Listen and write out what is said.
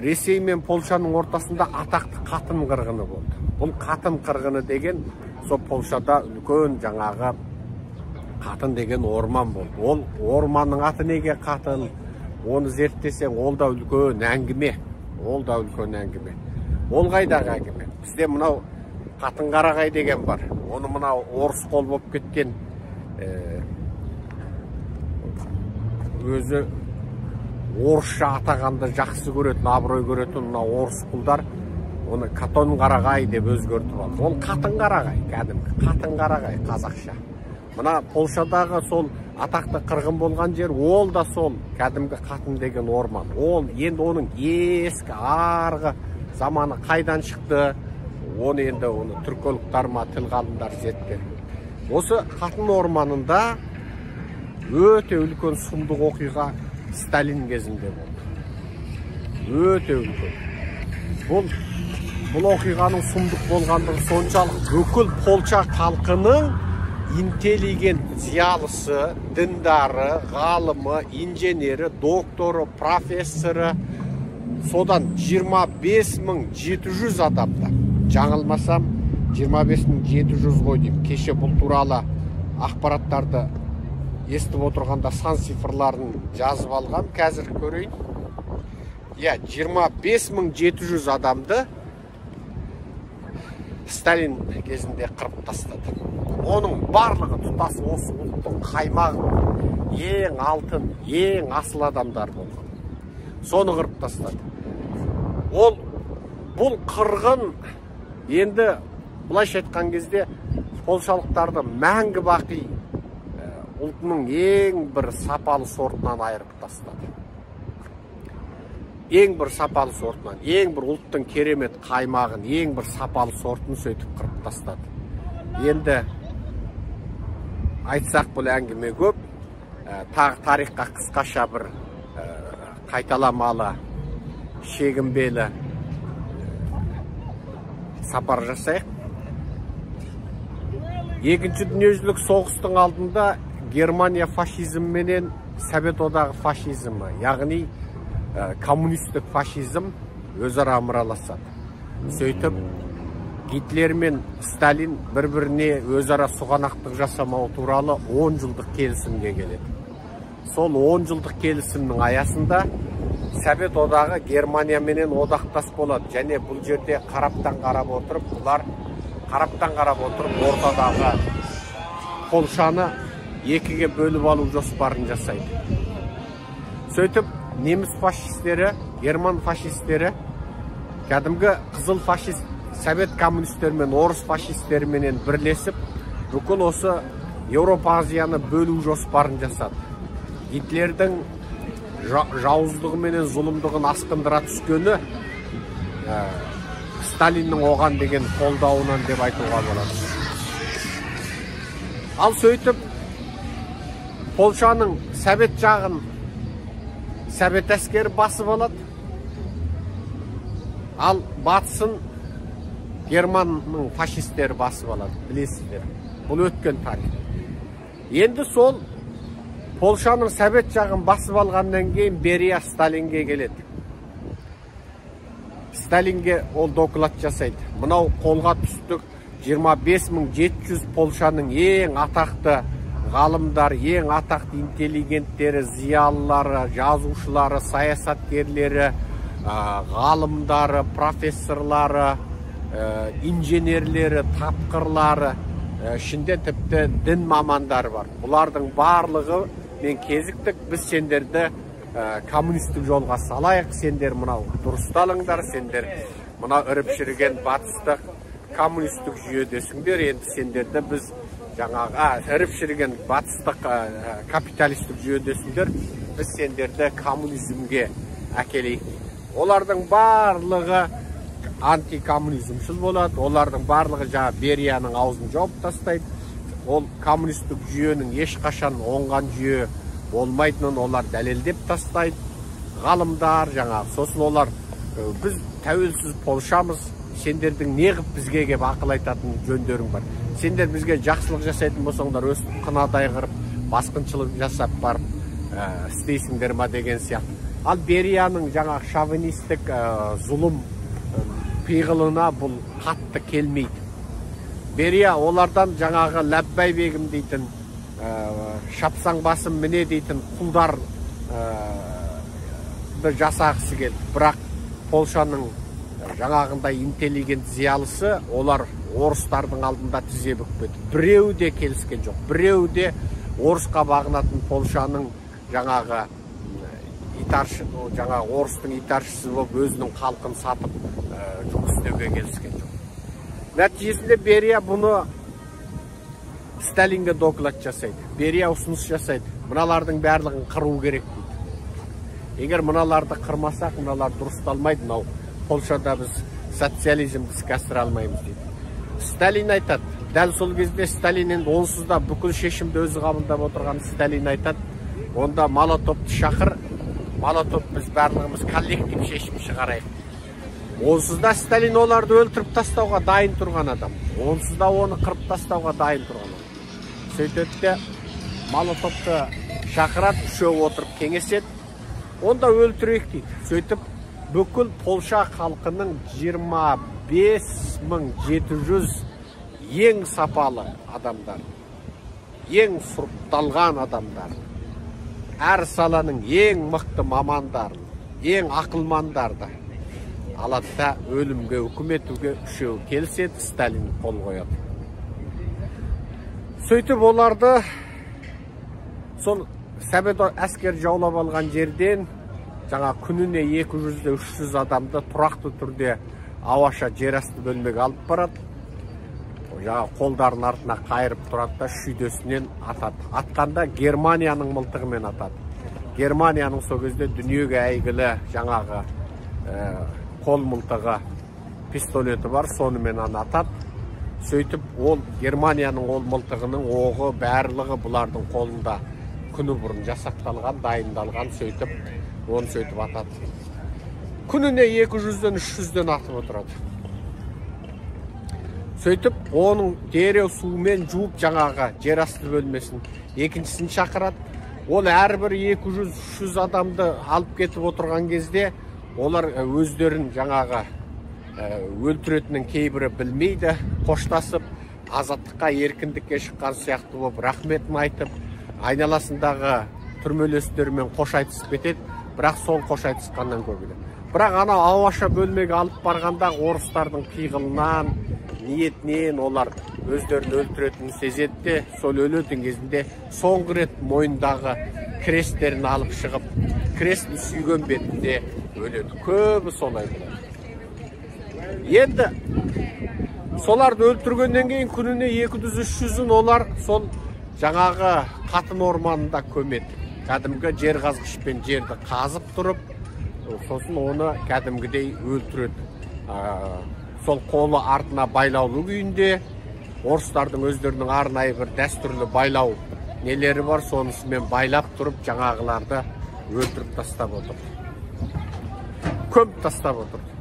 Ресей мен Польшаның ортасында атақты Қатын қырғыны болды. Бұл Қатын қырғыны деген сол Польшада үлкен жаңағы Қатын деген орман болды. Ол орманның аты неге Қатын? Оны зерттесең, ол да үлкен әңгіме. Ол да үлкен әңгіме. Ол қайдағы әңгіме? Бізде мынау Қатын Қарағай деген бар. Оны мынау орыс қол болып кеткен, өзі орысша атағанды жақсы көретін, абырой көретін мына орыс құлдар оны Катон Қарағай деп өзгертіп алды. Ол Қатын Қарағай, кәдімгі Қатын Қарағай қазақша. Мына Польшадағы сол атақты қырғын болған жер, ол да сол кәдімгі Қатын деген орман. Ол енді оның ескі арғы заманы қайдан шықты, оны енді оны түркологтар ма, тіл ғалымдар зерттеді. Осы Қатын орманында өте үлкен сұмдық оқиға Сталин кезінде болды. Өте үлкен. Бұл оқиғаның сұмдық болғандығы соншалық, бүкіл Польша халқының интеллигент зиялысы, діндары, ғалымы, инженері, докторы, профессоры, содан 25 700 адамды, жаңылмасам 25 700 ғой деймін. Кеше бұл туралы ақпараттарды естіп отырғанда сан цифрларын жазып алғам, қазір көрейін. Иә, 25 700 адамды Сталин кезінде қырып тастады. Оның барлығы тұтас осы ұлттың қаймағы, ең алтын, ең асыл адамдар болған. Соны қырып тастады. Ол бұл қырғын енді былайша айтқан кезде польшалықтарды мәңгі бақи ұлтының ең бір сапалы сортынан айырып тастады. Ең бір сапалы сортынан, ең бір ұлттың керемет қаймағын, ең бір сапалы сортын сөйтіп қырып тастады. Енді айтсақ, бұл әңгіме көп. Тағы тарихқа қысқаша бір қайталамалы, шегінбелі сапар жасайық. Екінші дүниежүзілік соғыстың алдында Германия фашизм менен Совет Одағы фашизмі, яғни коммунистік фашизм өзара ымыраласады. Сөйтіп Гитлер мен Сталин бір біріне өзара сұғанақтық жасамау туралы 10 жылдық келісімге келеді. Сол 10 жылдық келісімнің аясында Совет Одағы Германия менен одақтас болады және бұл жерде қараптан қарап отырып, бұлар қараптан қарап отырып, ортадағы Польшаны екіге бөліп алу жоспарын жасайды. Сөйтіп неміс фашистері, герман фашистері кәдімгі қызыл фашист совет коммунистерімен, орыс фашистеріменен бірлесіп, бүкіл осы Еуропа, Азияны бөлу жоспарын жасады. Гитлердің жауыздығы менен зұлымдығын асқындыра түскені Сталиннің оған деген қолдауынан деп айтуға болады. Ал сөйтіп Польшаның совет жағын совет әскері басып алады, ал батысын германның фашистері басып алады. Білесіздер, бұл өткен тарих. Енді сол Польшаның совет жағын басып алғаннан кейін Берия Сталинге келеді. Сталинге ол доклад жасайды: мынау қолға түстік, 25 700 Польшаның ең атақты ғалымдар, ең атақты интеллигенттері, зиялылары, жазушылары, саясаткерлері, ғалымдары, профессорлары, инженерлері, тапқырлары, ішінде тіпті дін мамандары бар. Бұлардың барлығы мен кезіктік, біз сендерді коммунистік жолға салайық, сендер мынау дұрысталыңдар, сендер мынау іріп шіріген батыстық коммунистік жүйедесіңдер, енді сендерді біз жаңағы іріп шіріген батыстық капиталистік жүйедесіңдер, біз сендерді коммунизмге әкелейік. Олардың барлығы антикоммунизмшіл болады. Олардың барлығы жаңа Берияның аузын жауып тастайды. Ол коммунистік жүйенің ешқашан оңған жүйе болмайтынын олар дәлелдеп тастайды, ғалымдар жаңағы. Сосын олар: «Біз тәуелсіз Польшамыз, сендердің неғып бізге келіп ақыл айтатын жөндерің бар? Сендер бізге жақсылық жасайтын болсаңдар, өстіп қынадай қырып, басқыншылық жасап барып істейсіңдер ма?» деген сияқты. Ал Берияның жаңағы шовинистік зұлым пиғылына бұл қатты келмейді. Берия олардан жаңағы ләббай бегім дейтін, шапсаң басым міне дейтін құлдар жасағысы келді. Бірақ Полшаның жаңағындай интеллигент зиялысы, олар орыстардың алдында тізе бүкпеді. Біреуі де келіскен жоқ. Біреуі де орысқа бағынатын Полшаның жаңағы жаңағы орыстың итаршысы болып өзінің халқын сатып жұмыс істеуге келіскен жоқ. Нәтижесінде Берия бұны Сталинге доклад жасайды. Берия ұсыныс жасайды. Мыналардың барлығын қыру керек дейді. Егер мыналарды қырмасақ, мыналар дұрысталмайды, мынау Полшада біз социализмді іске асыра алмаймыз дейді. Сталин айтады. Дәл сол кезде Сталин енді онсыз да бүкіл шешімді өзі қабылдап отырған Сталин айтады. Онда Молотовты шақыр. Молотов біз барлығымыз коллектив шешім шығарайық. Онсыз да Сталин оларды өлтіріп тастауға дайын тұрған адам. Онсыз да оны қырып тастауға дайын тұрған адам. Сөйтеді де Молотовты шақырады, үшеуі отырып кеңеседі. Онда өлтірейік дейді. Сөйтіп бүкіл Полша халқының 25 700 ең сапалы адамдар, ең сұрыпталған адамдар, әр саланың ең мықты мамандарын, ең ақылмандарды алады да өлімге үкім етуге үшеуі келіседі, Сталин қол қояды. Сөйтіп оларды сол Совет әскер жаулап алған жерден жаңа күніне 200-300 адамды тұрақты түрде ауаша жер асты бөлмеге алып барады. Жаңа қолдарын артына қайырып тұрады да шүйдесінен атады. Атқанда Германияның мылтығымен атады. Германияның сол кезде дүниеге әйгілі жаңағы қол мылтығы, пистолеті бар, сонымен атады. Сөйтіп ол Германияның ол мылтығының оғы барлығы бұлардың қолында күні бұрын жасақталған, дайындалған, сөйтіп оны сөйтіп атады. Күніне 200-ден 300-ден атып отырады. Сөйтіп оның дереу сумен жуып жаңағы жер асты бөлмесін, екіншісін шақырады. Ол әрбір 200-300 адамды алып кетіп отырған кезде олар өздерін жаңағы өлтіретінін кейбірі білмейді, қоштасып, азаттыққа, еркіндікке шыққан сияқты болып рахметін айтып, айналасындағы түрмелестерімен қош айтысып кетеді, бірақ сол қош айтысқаннан көбі. Бірақ ана ауаша бөлмеге алып барғанда орыстардың пиғылынан, ниетінен олар өздерін өлтіретінін сезеді де, сол өлетін кезінде соңғы рет мойнындағы крестерін алып шығып, крестін сүйген бетінде өледі. Көбі солай болады. Енді соларды өлтіргеннен кейін күніне 200-300-ін олар сол жаңағы Қатын орманында көмеді. Кәдімгі жер қазғышпен жерді қазып тұрып, сосын оны кәдімгідей өлтіреді. Сол қолы артына байлаулы күйінде, орыстардың өздерінің арнайы бір дәстүрлі байлау нелері бар, сонысымен байлап тұрып жаңағыларды өлтіріп тастап отыр. Көміп тастап отыр.